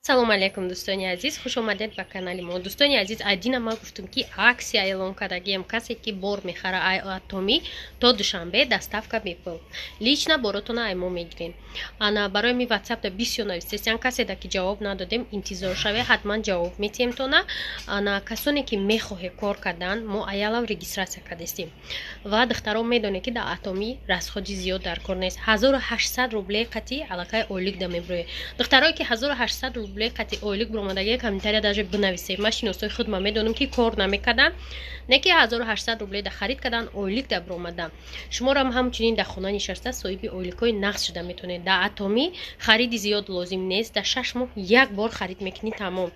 Салому алейкум, дӯстони азиз, хуш омадед ба канали мо. Дӯстони азиз, айдина ман гуфтум, ки акция эълон кардагием: касе ки бор мехара ай Атоми, то Душанбе доставка бепул, лично боротона ай мо мегирем. Ана барои ми ватсапда бисёр навистесян. Каседа ки ҷавоб надодем, интизор шаве, ҳатман ҷавоб метиҳем тона. Ана касоне ки мехоҳе кор кардан, мо аялав регистрация кардестем. Ва духтаро, медоне ки дар Атоми расходи зиёд дар кор нест. 1800 рубле қати аллакай ойлик да меброед. Духтарое ки 1800 рубле қати ойлик биромадагия, комментария даже бинависед. Ман шиносои худма медонам, ки кор намекардам, не ки 1800 рубле да харид кардан, ойлик да биромадам. Шуморам ҳамчунин дар хона нишаста соҳиби ойликҳои нағз шуда метавонед. Дар Атомӣ хариди зиёд лозим нест. Дар 6 моҳ як бор харид мекунӣ, тамом,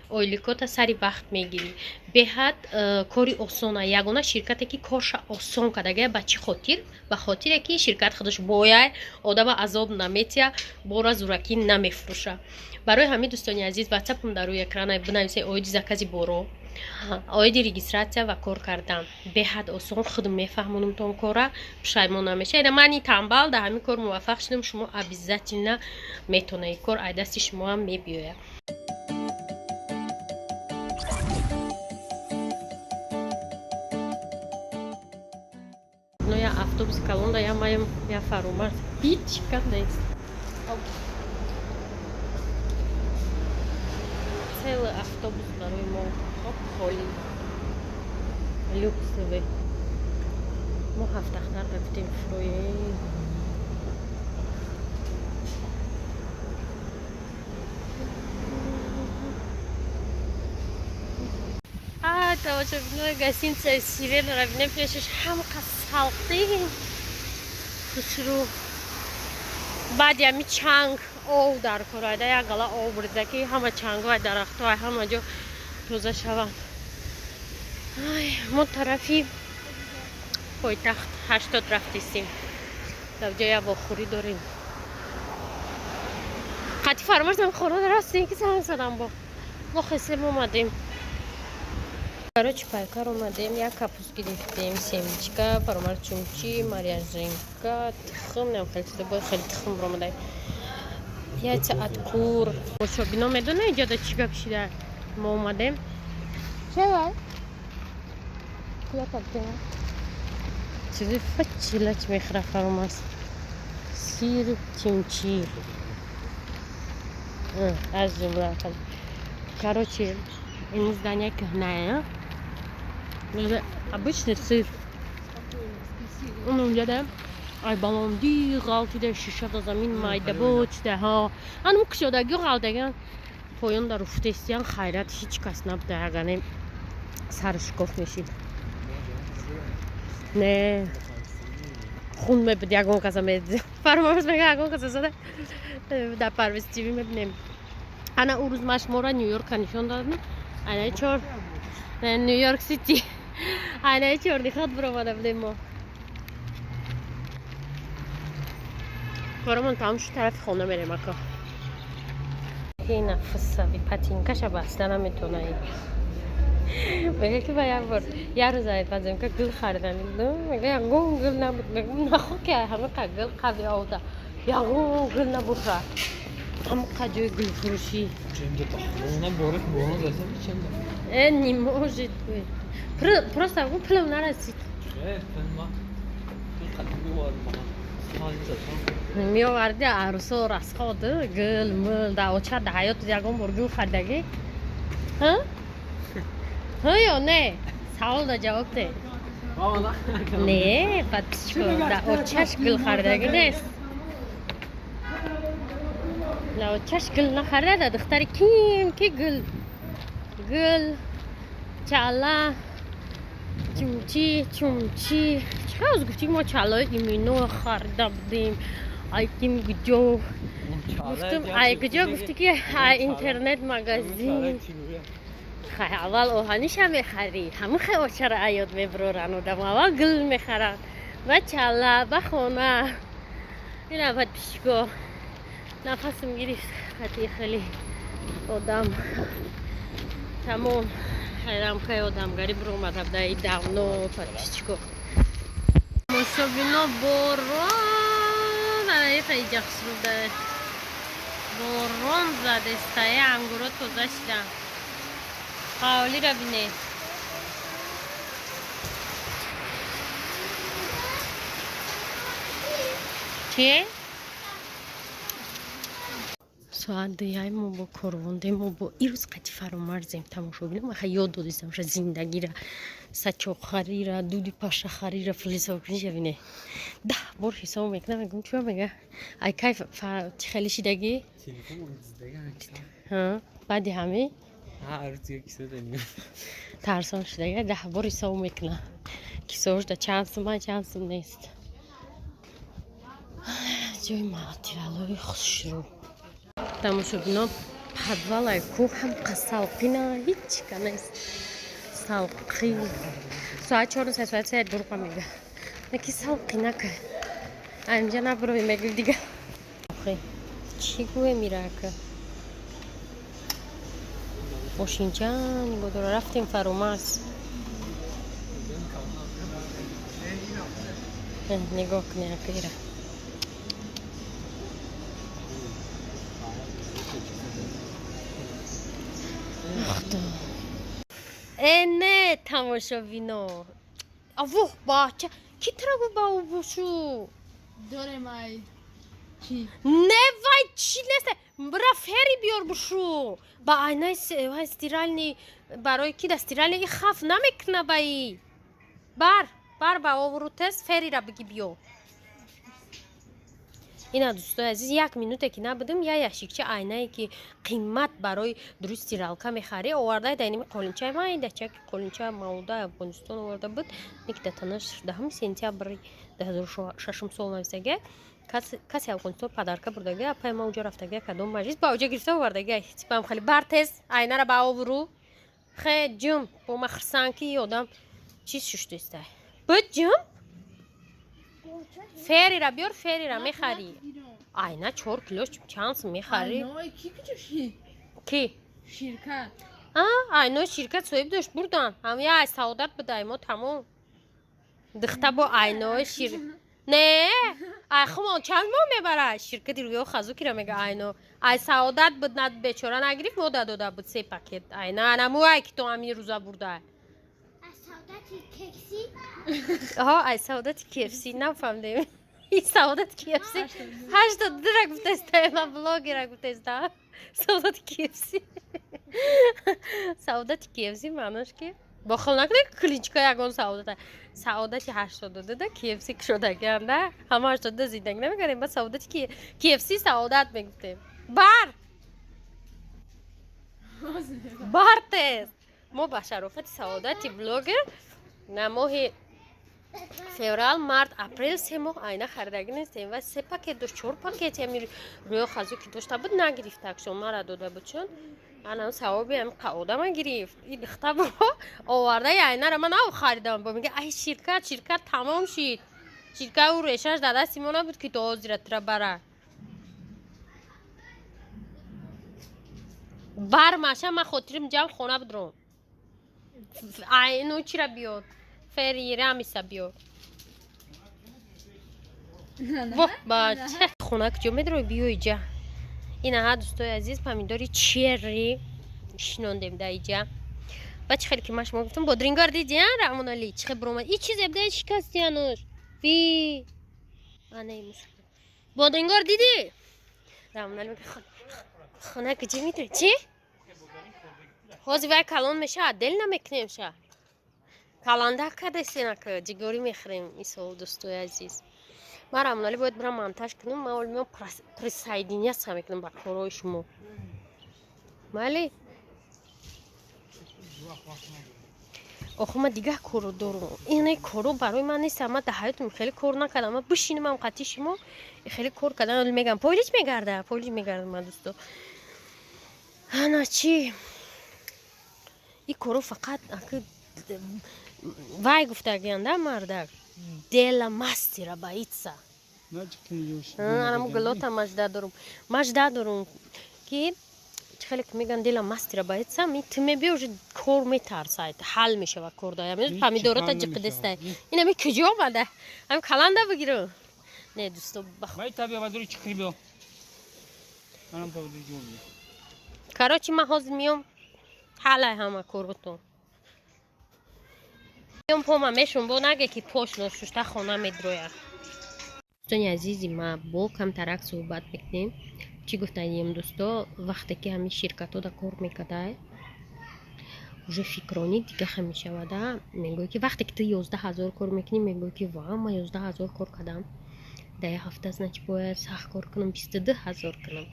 ойликота сари вақт мегирӣ. Беҳад кори осона, ягона ширкате ки корша осон кардагия. Ба чӣ хотир? Ба хотире ки ширкат худаш бояй, одама азоб наметия, бора зуракӣ намефурӯша. Барои ҳамин, дӯстони азиз, ватсапам дар рӯи экрана, бинависед оиди закази боро, оиди регистрация ва кор кардан. Беҳад осон, худм мефаҳмонумтон кора, пушаймон намешавед. Мани тамбал дар ҳамин кор муваффақ шудам, шумо обязательно метонед, кор ай дасти шумоам мебиёяд. Я автобуси калонда, я маям, я фаромард, ҳеҷ кас нест. Целый автобус барои мо холӣ, люксовый. Мо ҳафтахтар рафтем фурӯи. Тамошобинои, гостиницаи Сиренара бинем, пешаш ҳамқа салқин, хушрӯ. Баъди ҳами чанг ов дар корайда, як гала ов бурда, ки ҳама чангҳои дарахтҳои ҳама ҷо тоза шаванд. Мо тарафи пойтахт 80 рафтистем, дар ҷо як вохӯрӣ дорем. Қатъи фармоштам, хона растем, ки занг задам, бо мо хесем омадем. Короче, пайкар омадем, як капуст гирифтем, семечка, фаромар чумчи, марьяжинка, тухм, нам хеле чизо, бояд хеле тухм ромадай. Яйца от кур. Бошобино, медона иҷода чӣ гап шида? Мо омадем. Чева? Чизи фачилач мехӯра фаромарз. Сир, чимчи. Аз ҷумла. Короче, ин здание кӯҳная. Обычный сыр. Унҷада ай баландӣ ғалтида, шиша да замин майда бочда, ҳа. Анум кушодаги ғалтаган поён дар уфтестиян, хайрат, ҳеҷ кас набуда, ягане саршикоф мешид. Не. Хун мебуд, ягон каса медид. Фармош мега, ягон каса зада дар Парвиз ТВ мебинем. Ана ӯ рӯз ман шуморо Нью-Йорка нишон додам. Ана чор Нью-Йорк Сити. Ана чорнихат биромада будем мо. Корамон тамом шуд, тарафи хона мерем ака. Нафасави патинкаша баста наметонаи. Мега ки ба як бор як рӯз ай паземка гул харидам. Мега, ягон гул набуд. Мегум, нахо ки ҳамиқа гул қави овда. Ягон гул набуша. Ҳамиқа ҷои гулфурӯшӣ. Не может быть. Просто пулам нарасид. Меоварди арӯсо расход, гул мул да оча, да ҳаёт ягон бор гул харидагӣ? Ҳа ё не? Савол да ҷавоб де. Не, подписчико, да очаш гул харидагӣ нест. Да очаш гул нахарида, да духтари ким ки гул гул, чала, чумчи чумчи. Чӣ гуфтӣ, мо чалои имино харида будем, ай ким куҷо гуфтум, ай куҷо гуфтӣ, ки ай интернет магазин. Хай, аввал оҳаниша мехарӣ, ҳамин хай очара аёд мебуроранд одам, аввал гул мехаранд, ба чала, ба хона. Ина подписчико, нафасм гирифт қати хеле одам, тамом хайрамкаи одамгарӣ биромада буда и давно. Подписчико, мошобино, борон анаиқа иҷа хусруда. Борон задестае, ангуро тоза шидан. Ҳавлира бине. Чи? Соат дуяй мо бо корвондем, мо бо ирӯз қати фаромарзем тамошо бинем. Маха ёд додистам ша зиндагира, сачоқхарира, дуди пашахарира, флисокниша бине. 10 бор ҳисоб мекунам, мегӯм чима мега? Ай кайф чӣ хеле шидагӣ? Баъди ҳами? Тарсон шидага, 10 бор ҳисоб мекунам. Кисош да чанд сум, чанд сум нест. Ҷои материалҳои хушрӯ. Тамошобино, подвалай кӯҳ ҳам салқина, ҳеҷ ка нест. Салқин. Соат 4 соат 3 дурға мега. Наки салқина ка. Инҷа набурои мегӯй дига. Чӣ гӯем ирака? Мошинча нигоҳ дора, рафтем фаромарз. Нигоҳ кунед ака ира. Худо. Э не, тамошобино. Аввоҳ, бача, ки тра гуфт ба ӯ бошу? Дорем ай. Чи? Не, вай чи нест. Бира фери биёр бушу. Ба айнаи вай стиральный барои ки да стиральный хаф намекуна ба и. Бар, бар ба овру тез ферира биги биё. Ина дӯстои азиз, як минуте ки набудем, я ящикча айнае ки қимат барои дуруст стиралка мехарӣ, овардай дар иними қолинчаи ман, ин дачаки қолинча маводаи Афғонистон оварда буд, неки да танаш 10 сентябри 2006 сол нависага, касе Афғонистон падарка бурдага, апай ма уҷа рафтага, кадом маҷлис ба уҷа гирифта овардага, типам хеле бар тез айнара ба овру, хе ҷум, бо ма хирсан ки одам чиз шуштестай. Буд ҷум? Ферира биёр, ферира мехарӣ. Айна 4 кило чанд сум мехарӣ? Айнои ки куҷо? Ки? Ширкат. А, айнои ширкат соҳиб дошт бурдан. Ҳам я ай саодат будай мо тамом. Дихта бо айнои шир. Не, ай хумон чанд моҳ мебара? Ширкати рӯё хазукира мега айно. Ай саодат буд, на бечора нагирифт, мо дадода буд 3 пакет. Айна анаму ай ки то ҳамин рӯза бурдай. Аҳо, ай саодати KFC нафаҳмдем. И саодати KFC 82-ра гуфтеста, ма блогера гуфтеста. Саодати KFC. Саодати KFC маънош ки бохил накунед клинчка ягон саодата. Саодати 82-да KFC кушодагианда. Ҳама 82 зиндагӣ намекардем, баъд саодати KFC саодат мегуфтем. Бар! Бар тез! Мо ба шарофати саодати блогер на моҳи феврал, март, апрел 3 моҳ айна харидагӣ нестем ва 3 пакет дошт, 4 пакет ҳамин рӯё хазу ки дошта буд нагирифтакшон, мара дода буд чун анам савоби ҳам одама гирифт. И дихта бо овардаи айнара ман ав харидам, бо мега ай ширкат, ширкат тамом шид. Ширкат ӯ решаш дар дасти мо набуд ки то ҳозира тира бара. Бар маша ман хотирим ҷамъ хона будром. Айну чира биёд? Фери рамиса биёр. Воҳ бача, хона куҷо медрои биё иҷа. Инаҳа дӯстои азиз, помидори черри шинондем да иҷа. Ба чӣ хеле ки ман шумо гуфтам, бодрингар дидиан Раҳмоналӣ чӣ хел буромад. И чизе буда шикастиануш. Ви анаи мусулмон. Бодрингар дидӣ? Раҳмоналӣ мега хона куҷо медрои? Чӣ? Ҳозир вай калон мешавад, дел намекунем ша. Каланда кадесенака ҷигорӣ мехӯрем исол дӯстои азиз. Ман Раҳмоналӣ бояд бирам монтаж кунам, ман оли меом присоединяться мекунам ба корҳои шумо. Майли? Охо ман дигар корро дорам. Ине корро барои ман нест, ман дар ҳаётам хеле кор накардам. Ман бишинам ам қатъи шумо хеле кор кардан, оли мегам пойлич мегарда, пойлич мегарда ман дӯсто. Ана чӣ? И корро фақат вай гуфтагианда мардак. Дела мастера боится. Анаму глота мажда дорум. Мажда дорум ки хеле ки меган дела мастера боится, ми ту мебиё уже кор метарсад, ҳал мешава кор да. Ами помидорота ҷиқидестай. Ина ми куҷо омада? Ами каланда бигиру. Не дӯсто, Май табиа бадури чиқри биё. Короче, ман ҳозир миём, ҳалай ҳама коротон. Миём, пома мешум, бо наге ки пош ношушта хона медроя. Дӯстони азизи ма, бо камтарак суҳбат мекунем. Чӣ гуфтанием, дӯсто? Вақте ки ҳамин ширкатҳо да кор мекардай, уже фикронӣ дигаха мешавада. Мегӯӣ ки вақте ки ту 11 000 кор мекунӣ, мегӯӣ ки ва, ман 11 000 кор кардам дар як ҳафта, значит, бояд сахт кор кунам, 22 000 кунам.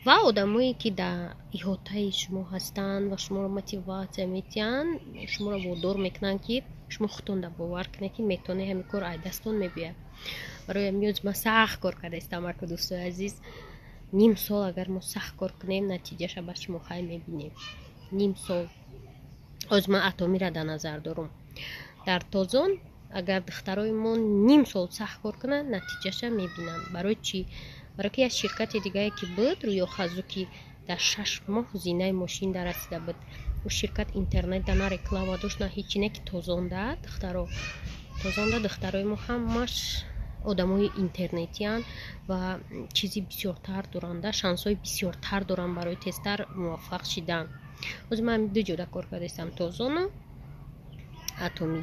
Ва одамое ки дар иҳотаи шумо ҳастанд ва шуморо мотиватсия метиҳанд, шуморо водор мекунанд, ки шумо худтон да бовар кунед, ки метавонед, ҳамин кор ай дастон мебиёяд. Барои ҳамин ман сахт кор карда истам. Аку, дӯстои азиз, ним сол агар мо сахт кор кунем, натиҷаша ба шумо хай мебинем. Ним сол ҳозир ман Атомира дар назар дорум. Дар Тозон агар духтарои мо ним сол сахт кор кунанд, натиҷаша мебинанд. Барои чӣ? Барои ки як ширкати дигае ки буд, Рӯёхазу, ки дар 6 моҳ зинаи мошин дарасида буд, ӯ ширкат интернетда на реклама дошт, на ҳечи. Не ки Тозонда духтаро, Тозонда духтарои мо ҳамаш одамои интернетиянд ва чизи бисёртар доранда, шансҳои бисёртар доранд барои тезтар муваффақ шидан. Ҳозир ман ду ҷода кор кардаистам, Тозону Атомӣ.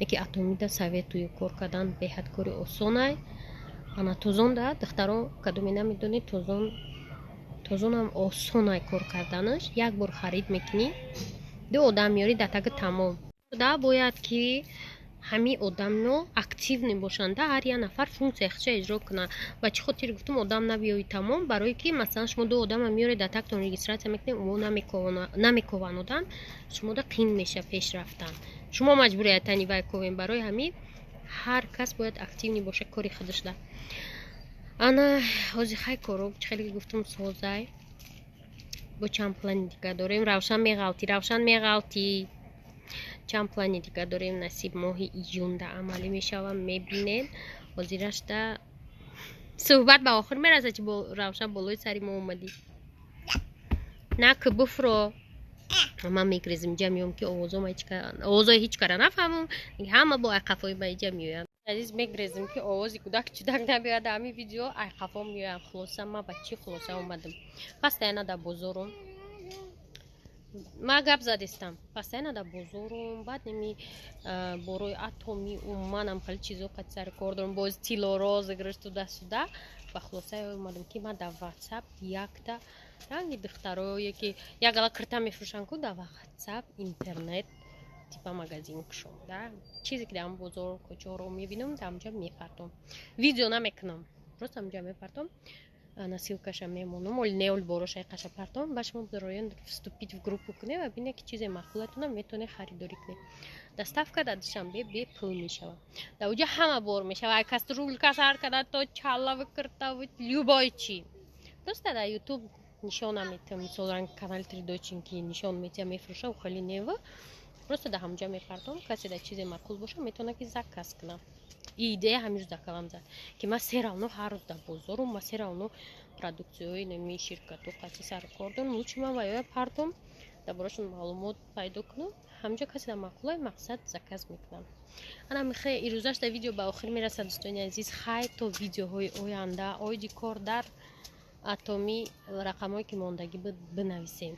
Неки Атомида советую кор кардан, беҳад кори осонай. Ана Тозонда духтаро, кадоме намедонед, Тозон, Тозонам осонай кор карданаш. Як бор харид мекунӣ, ду одам меёрӣ, дар таги тамом. Да бояд ки ҳамин одамно активный бошанда, ҳар як нафар функсияи худша иҷро кунад. Ба чӣ хотир гуфтум одам набиёи тамом? Барое ки, масалан, шумо ду одама меёред, дар тактон регистрация мекунед, ӯ намекованд одам, шумода қин меша пеш рафтан, шумо маҷбурияд тани вай ковем. Барои ҳамин ҳар кас бояд активный боша кори худашда. Ана ҳозир хай коро чӣ хеле гуфтум, созай, бо чанд плани дига дорем. Равшан меғалтӣ, Равшан меғалтӣ. Чанд плани дига дорем, насиб, моҳи июнда амалӣ мешава, мебинед. Ҳозирашда суҳбат ба охир мерасад. Чи, Равшан, болои сари мо омадӣ? На ки буфро, ман мегрезим, иҷа меём, ки овозои ҳеҷ кара нафаҳмам, ҳама бо айқафои ба иҷа меоянд. Азиз, мегрезим, ки овози кӯдак чудак набиёяд ҳамин видео, айқафо меоянд. Хулоса, ман ба чӣ хулоса омадам? Постоянно дар бозорум ма гап задистам, постоянно дар бозорум. Баъд неми борои Атоми, умуманам хеле чизо қати сари кор дорам, боз тилоро розыгрыш, туда-сюда. Ба хулосае омадам, ки ман дар Ватсап якта ранги духтарое ки як гала кирта мефурӯшанд ку, дар Ватсап интернет типа магазин кушом да. Чизе ки дар бозор, кӯчаҳоро мебинам, дар ҳамҷа мепартом, видео намекунам, просто ҳамҷа мепартом, ана ссылкаша мемонам, оли неол бороша қаша партом ба шумо, бироен, вступить в группу кунед ва бинед, ки чизе маъқулатона, метавонед харидорӣ кунед. Доставка дар Душанбе бепул мешавад. Дар уҷа ҳама бор мешавад, кастрюлька сар карда то чаллаву киртаву любой чи. Просто дар Ютуб нишон наметиҳам, мисол, ранг канали Тридочин, ки нишон метиҳам, мефурӯшам, хеле нева. Просто дар ҳамҷа мепартом, касе дар чизе маъқул боша, метавонад ки заказ кунам. Идея ҳамин рӯз дар калам зад, ки ман всё равно ҳар рӯз дар бозорум, ман всё равно продуксияҳои нами ширкату қати сару кор дорам, лучше ман ваёя партом, дар борашон маълумот пайдо кунам, ҳамҷо касе дар маъқулай, мақсад, заказ мекунам. Ана михе ирӯзаш дар видео ба охир мерасад, дӯстони азиз. Хай, то видеоҳои оянда. Оиди кор дар Атомӣ рақамҳое ки мондагӣ буд, бинависем.